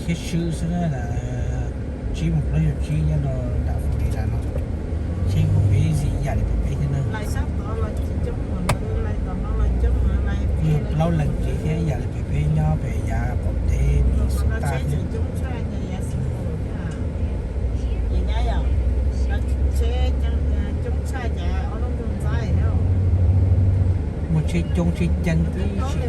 Thiab swb xwb na, tsib moos plaub caug tsib nyob rau nram Florida no, tsheb kuj busy ib yam li pem peb thiab na. Yog plaub leeg tsev thiab ib yam li pem peb nyob pem yav qaum teb Minnesota thiab. Muaj tsheb coob tsheb ceev tib si.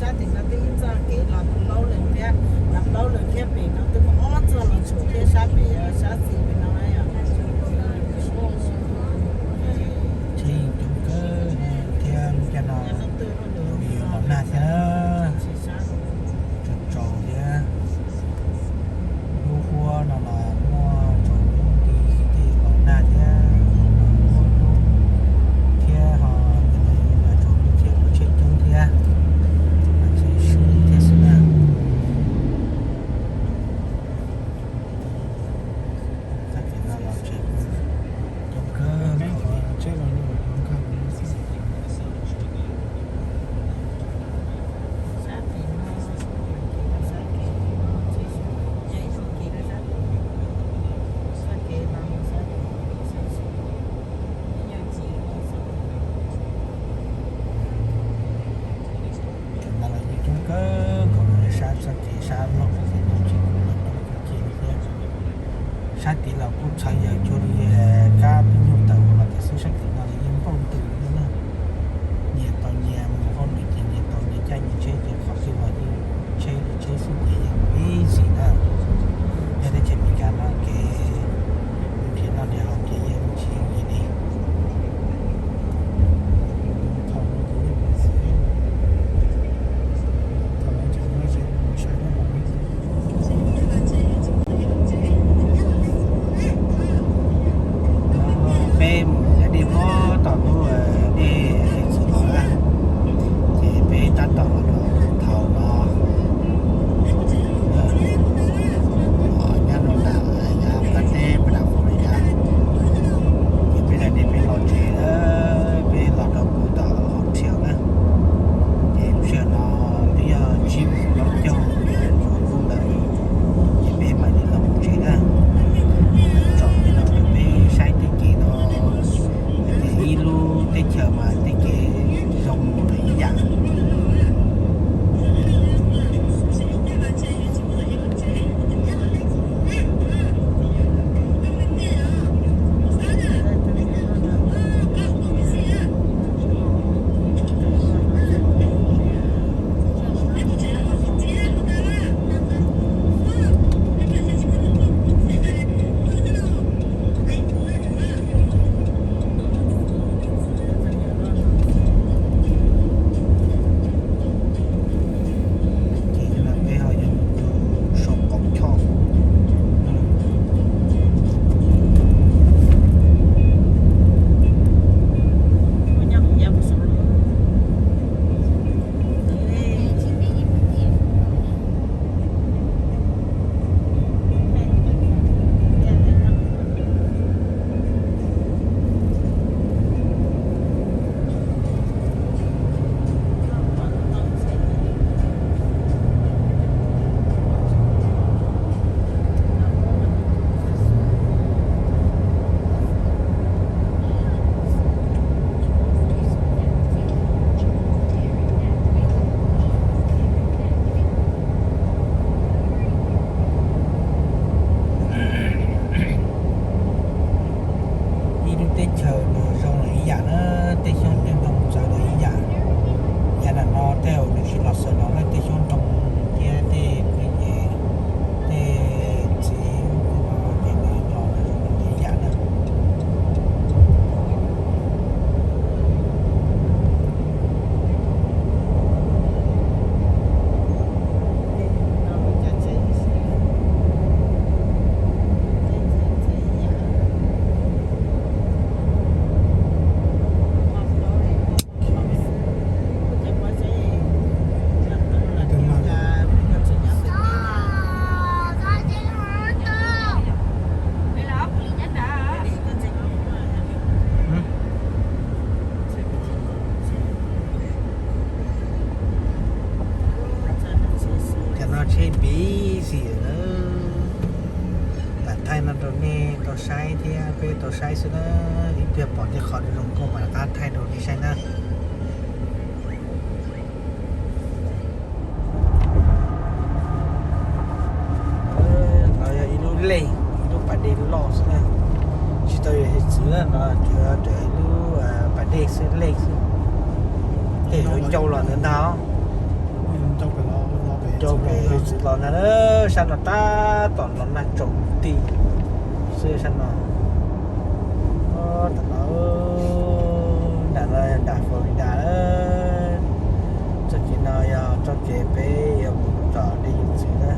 Sab tim no twb ib txoj kev los plaub leeg thiab, los plaub leeg thiab pem no twb muaj ob txoj los tshuam thiab sab pem, sab xis pem no. Tsheb yeej coob kawg thiab, cov no yus los nag thiab, tsaus tsaus thiab. Lub huab no los muaj tsaus ntuj nti thiaj los nag thiab, lub huab ntuj thiab ho tsaus ntuj thiab muaj tsheb coob thiab, tsheb swb thiab xwb na. Sab tim no los tsheb coob kawg nkaus li. Cov no los yeej coob kawg nkaus li, sab txoj kev sab loj, tsis coob kawg kiag li thiab. Sab tid los kuj txhua yam cuag li kab peb nyuag tawm los tias xwb, sab tim no los yeej npau ntws li na. Nyias tau nyias mus hauj lwm ces nyias tau nyias caij nyias tsheb ces qhov twg los yeej tsheb li tsheb xwb ces yeej busy na. Yog teb chaws Amelikas no kev nrhiav noj nrhiav haus ces yeej tsis yooj yim li. Peb mus yav dej puag tom lub dej txiv los na, ces peb tab tom los rau thaum no, nyob rau nram yav qab teb peb nram Florida, ces peb daim dej peb los tsev, peb los rau puag tom hotel na. Ces lub sij hawm no twb yog tsib moos plaub caug ntuj lawm, ces peb mam li los mus tsev na. Tsom li no rau peb saib tej kev no, hais tias ib lub teb chaws mas tej kev zoo mus lawm ib yam. Saib xwb na, ib pliag pom tej qhov zoo nkauj mam rov qab thaij rau nej saib na. No yog ib lub lej, ib lub pas dej loj xwb na, tsis tau yog hiav txwv na, no tsuas yog ib lub pas dej xwb, lej xwb. Tej yuav ncau los ntawd ntag, ncau pem hiav txwv los ntag. Sab no tab tom los nag tsaus nti xwb sab no. Tam no, nram no nram Florida, txoj kev no yog txoj kev peb yuav mus tom dej hiav txwv na,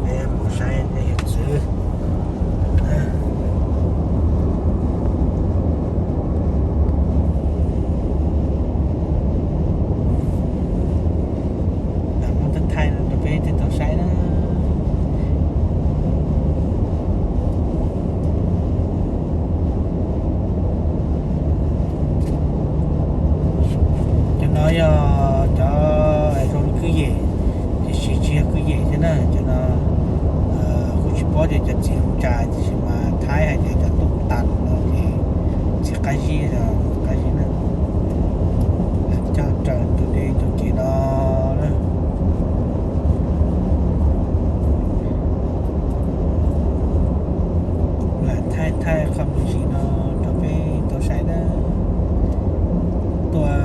peb mus saib dej hiav txwv. Lam muab thaij thaij no rau peb thiaj tau saib na. Cov no yog cov zoo li kwj yem, tiam sis tsis yog kwj yem thiab na. Cov no kuj tsis paub tias cov txiv hu cas, tiam sis mas thaib hais tias cov tuaj tas no ces txiv qab zib, qab zib na. Coj raws tus dej tus kev no na. Lam thaij thaij qhov me ntsis no rau peb tau saib na. Tuaj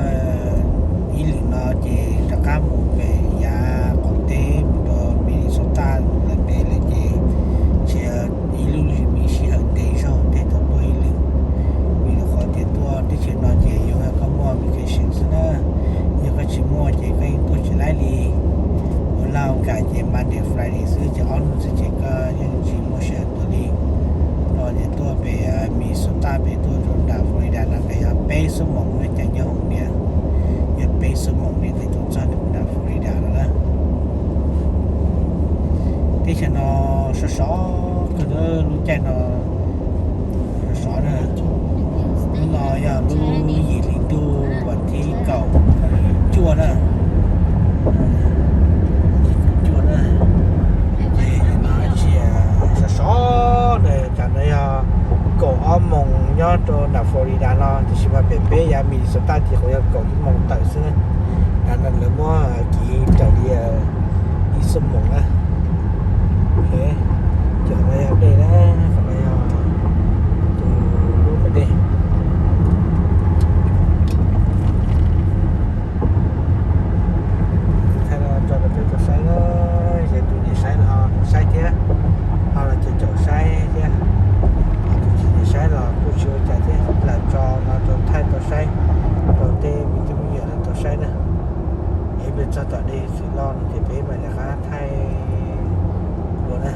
ib lwm no ces rov qab mus pem yav qaum teb mus rau Minnesota lawm pem lawm ces tsis ib lub me sij hawm ntev zog thiaj tau tuaj ib lwm, vim rau qhov tias tuaj teb chaws no ces yuav yog koj muaj vacation xwb na. Yog koj tsis muaj ces koj yeej tuaj tsis laib li. Ua laj ua kam ces Monday Friday xwb ces ob hnub xwb ces koj yeej tsis muaj sij hawm tuaj li. Los ces tuaj pem Minnesota pem tuaj rau nram Florida no pem yog peb xuab moos na, cas nyob hauv niam, yog peb xuab moos li thiaj tuaj txog nram Florida no na. Teb chaws no sov sov kawg, lub caij no sov sov na. Hnub no yog lub yim hli ntuj vas thib kaum cuaj na, cuaj na. Ces no tsis sov sov na, cas no yog kaum ob moos nyob rau nram Florida no, tiam sis mas pem peb yav Minnesota ces kuj yog kaum ib moos tawm xwb na. Tam no lawv muab kiv raws li ib xuab moos na. Cov no yog dej na, qhov no yog tus lub pas dej. Thaij no rau peb tau saib na, ces tus nyiam saib los ho saib thiab, ho los caum caum saib thiab. Tus tsis nyiam saib los kuj tsis ua cas thiab, lam tso no rau thaij tau saib rau tej me tub me nyuam lawv tau saib na. Es peb txog tom dej hiav txwv loj no ces peb mam rov qab thaij dua na.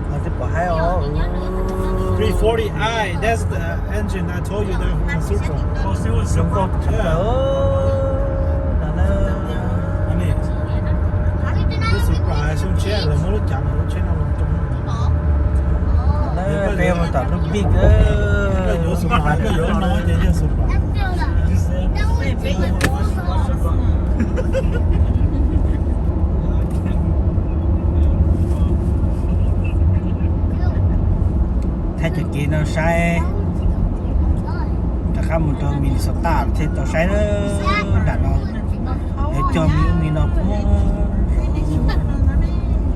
Ho twb pom haib os. Three forty i, that's the engine I told you that was the Supra. Zoo nkauj tshaj plaws no na. This Supra xyoo tshiab lawv muab lub cav no, lub tsheb no los rau. Peb mus tom lub big, Supra no ces yog Supra. Thaij cov kev no saib, rov qab mus rau Minnesota thiaj tau saib nram no. Yuav cog me ub me no puag,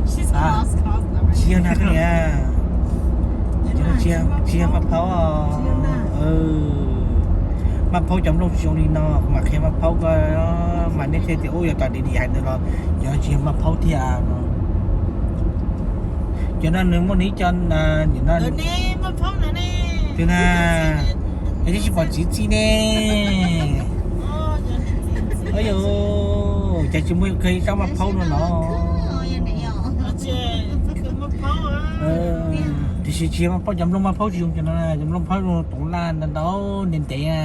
tsis yog nag niam, tsis yog maj phaub, maj phaub cov nplooj tsis zoo li no, kuv mam qhia maj phaub ko, mas nej thiaj tias ub yog tom dim dim hais ntawd los yog tsis yog maj phaub tiag no. Cov no nws muaj nws ib co, nim no, twg na, es twb tsis pom txiv txiv ne. Yog, cas tsis muaj kawg ib tsob maj phaub no no. Tiam sis tsis yog maj phaub, cov nplooj maj phaub tsis zoo cov no, cov nplooj phaub zoo toov laj ntau ntau ntev ntev na.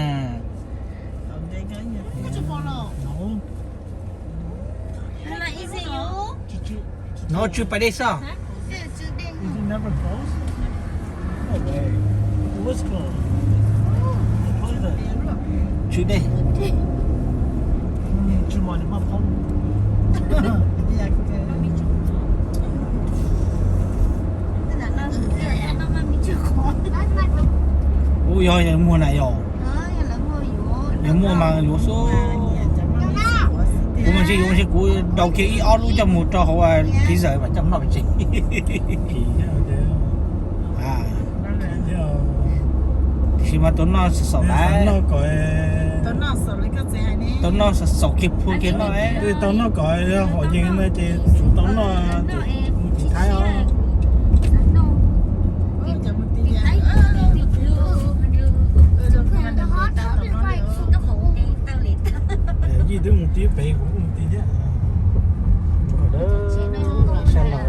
No tsw pas dej xwb. Tsw dej. Ub, yog muag na yog. Yog muaj mas yuav xwb. Kuv mas ntshe yuav ntshe kuv daus kiag ib ob lub coj mus rau hauv freezer mas coj noj pem tsev. Tiam sis mas tau noj xaum xaum lawm. Tau noj xaum xaum kiag phua kiag noj. Tau noj kom hom yees no ces tsuas tau noj mus tim Thaib os. Yij twb mus tib pem kuv kuj mus tib thiab. Sab laug,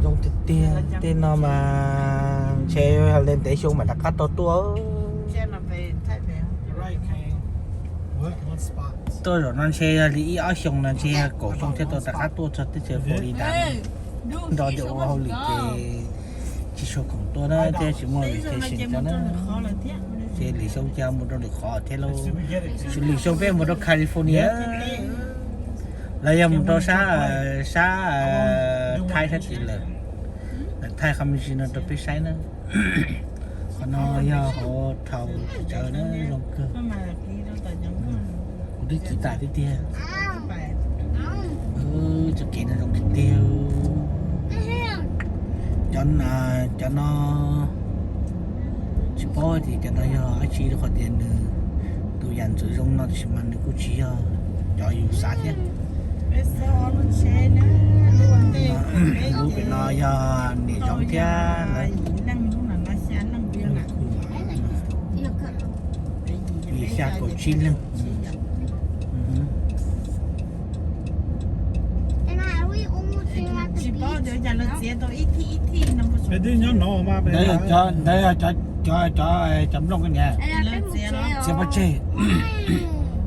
zoo tiag tiag, tej no mas ntshe yog li ntev xyoo mam rov qab tau tuaj. Tuaj zaum no ntshe yog li ib ob xyoo no ntshe yog kaum xyoo thiaj tau rov qab tuaj txog teb chaws Florida. Nrog cov ua hauj lwm ces tsis tshua khoom tuaj na, thiab tsis muaj vacation rau na. Ces lwm xyoo ces mus rau lwm qhov thiab lauj. Lwm xyoo peb mus rau California, los yog mus rau sab, sab Thaib sab tid lawm. Thaij qhov me ntsis no rau peb saib na. Qhov no yog hauv thaum tsis tsawv na, zoo kawg. Kuv twb ci tas tiag tiag. Txoj kev no zoo tiag tiag. Cov, cov no tsis paub tias cov no yog dab tsi, rau qhov tias nws tus yam ntxwv zoo no tab sis mas nws kuj tsis yog cov yus xav thiab. Lub pem no yog niam zoov thiab lawv. Yim xya kaum tsib leeg. Peb twb nyob no mas. Ntawd yog cov, cov, cov nplooj niam. Txiav pov tseg.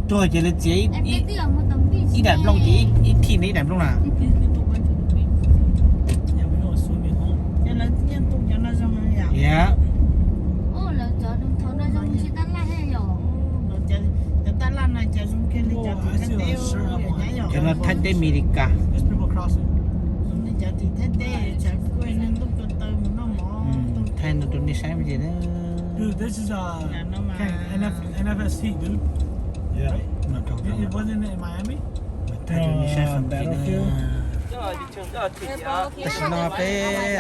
Tuag ces lawv txiav ib daim nplooj ces ib thij ne ib daim nplooj na. Yam. Cov no Thaib teb Amelikas. Thaij no rau nej saib me ntsis na. Thaij rau nej saib qhov ntawd na. Tam sim no peb,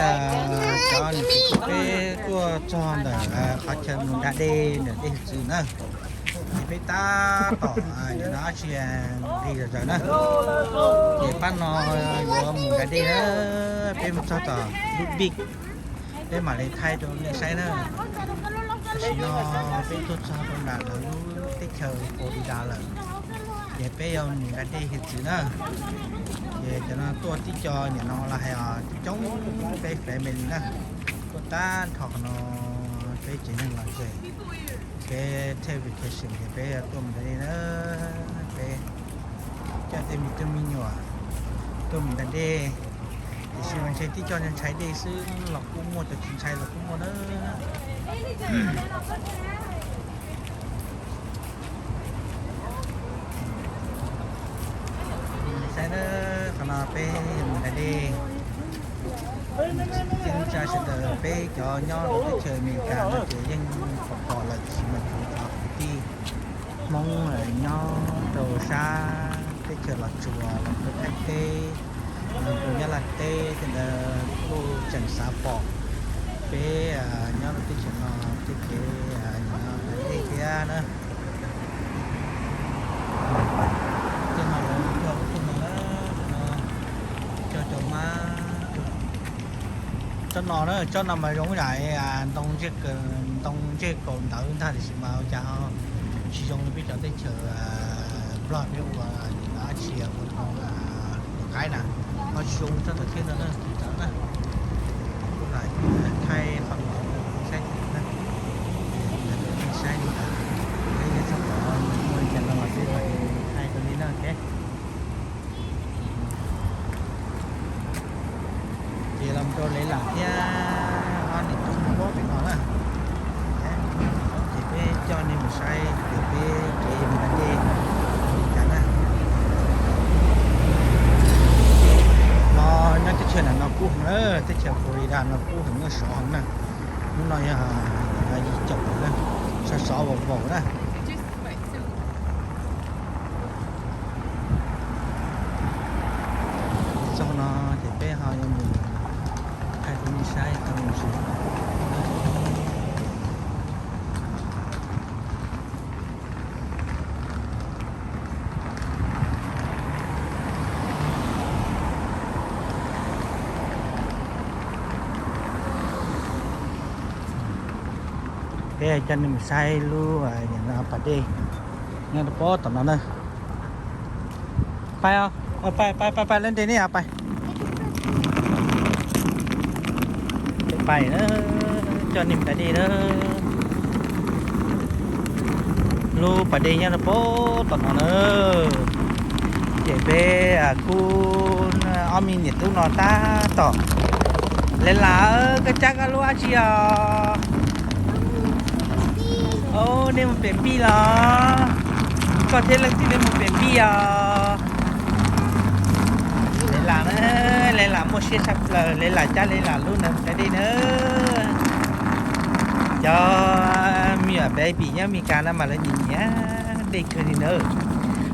cov niam txiv peb tuaj txog ntawm qhov chaw mus da dej ntawm dej hiav txwv na. Ces peb tab tom nim no dab tsi nqis zom zaws na. Ces pab no yuav mus da dej na, peb mus txog tom lub beach, peb mam li thaij rau nej saib na. Tam sim no peb tuaj txog rau nram lawv lub teb chaws Florida lawm, ces peb yuav mus da dej hiav txwv na. Ces cov no tuaj tib co nim no los hais os, coob coob peb family na, tuaj tag nrho qhov no peb tsev neeg los ces peb take vacation ces peb tuaj mus da dej na. Peb coj tej me tub me nyuam tuaj mus da dej, tiam sis mas ntshe tib co ntshai dej xwb los kuj muaj, cov tsis ntshai los kuj muaj na. Saib na, qhov no peb mus da dej. Tsa sawv daws peb cov nyob rau teb chaws Amelikas no ces yeej pom pom lawm, tiam sis mas tsuas cov kwv tij Hmoob nyob rau sab teb chaws Los Tsuas los rau Thaib teb, los rau Nyab Laj teb tej ntawd kuj tseem xav pom peb nyob rau teb chaws no tej kev da dej thiab na. Tej no lawv cog lub tug no na, no cog cov mab. Tsob no na, tsob no mas zoo yam ntoo ntseg, ntoo ntseg kaus ntawv ntag, tiam sis mas ua cas ho tsis zoo li peb cov teb chaws Nplog peb ua dab tsi ua ntoo qaib na, ho tsis zoo tsob ntawd thiab no na, tsis txawv na. Kuv lam thaij qhov no rau saib na, saib li ntawd, peb yuav txog qhov muaj li cas no los peb mam li thaij rau nej na, ok. Ces los rau Lev Lam thiab ob niam tub Hmoob pem no na. Teb chaws Florida no kub heev na, sov heev na. Hnub no yog yim caum na, sov sov vaum vaum na. Txog no ces peb ho yuav mus thaij rau nej saib tau mus si. Peb coj nej mus saib lub pas dej nyob rau pem tom no na. Pais os, pais pais pais pais lawv nres nej os, pais. Pais na, coj nej mus da dej na. Lub pas dej nyob rau pem tom no na. Ces peb kub ob me niam tub no tab tom. Lawv lam, koj cab koj lub dab tsi os? Nej mus pem npij los? Koj thiab leej twg nej mus pem npij os? Lawv lam na, lawv lam muaj siab tshaj plaws, lawv lam cab lawv lam lub ntawd mus da dej na. Cov me nyuam baby nyob Amelikas no mas lawv nyiam nyiam dej kawg li na.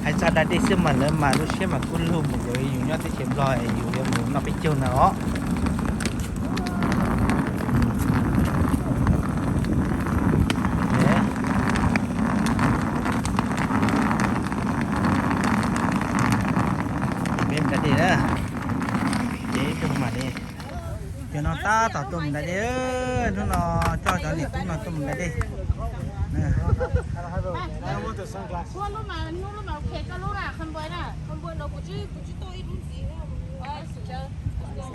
Hais txog da dej xwb mas lawv mas lub siab mas kub lug mus, yus nyob teb chaws Nplog yus yuav mus noj peb caug na os. Peb mus da dej na, ces tuaj mus da dej. Cov no tab tom tuaj mus da dej, hnub no coj cov niam tub no tuaj mus da dej.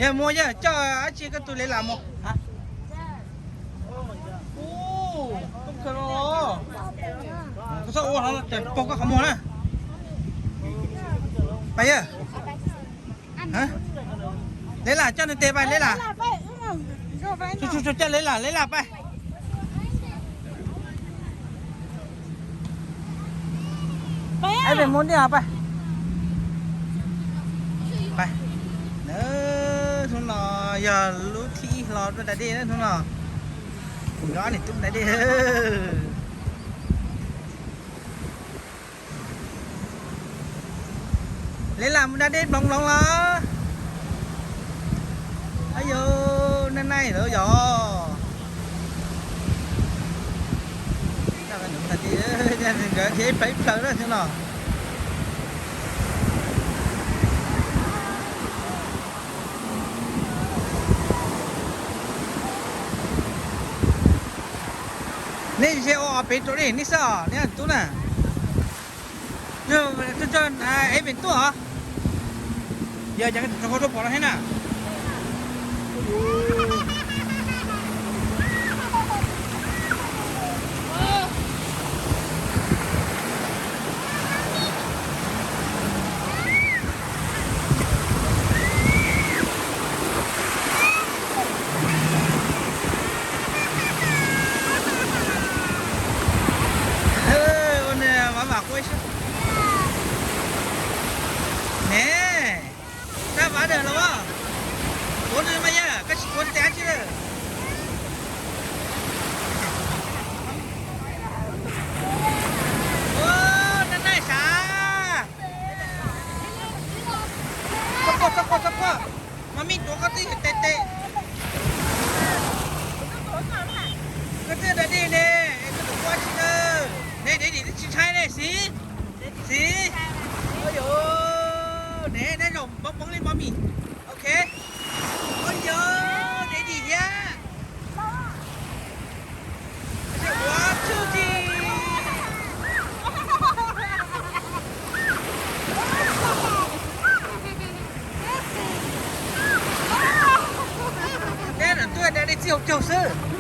Yog muaj yog coj dab tsi koj tus le lam mus? Koj txhob ua hov ces pog koj qhov muag na. Pais yawg. Le lam coj nws tes pais le lam. Coj le lam, le lam pais. Pais mus ntij pais. Pais. Hnub no yog lub thib ib hlo tuaj da dej na hnub no. Kuv nyob niam tub da dej. Le lam mus da dej nploov nploov los. Ayu, naj naij lawm yog. Nkawd dhia ib plaws ib plaws na xwb no. Nej ua ob peb rau nej xwb os, nej tub na. Yog coj Evan tuaj os. Yog cas koj tsis tso koj tuaj pom no thiab na? Ua nws mam mam quay. Ne, koj vam dawm los as? Kuv nws mas yog koj tsis kuv tes dab tsi lawm. Ua, naj naij sav. Txhob quaj, txhob quaj, txhob quaj. Mas mij tuav koj twj ywm tes tes. Koj twb da dej ne, koj tus quaj tsis tawg ne, ne dim twb tsis ntshai ne, xij, xij. Ua yuav ne, neb zaum poob poob li mov mis. Ok. Ua yuav ne dim thiab. Neb lam tuaj da dej txij hauv caug xwb.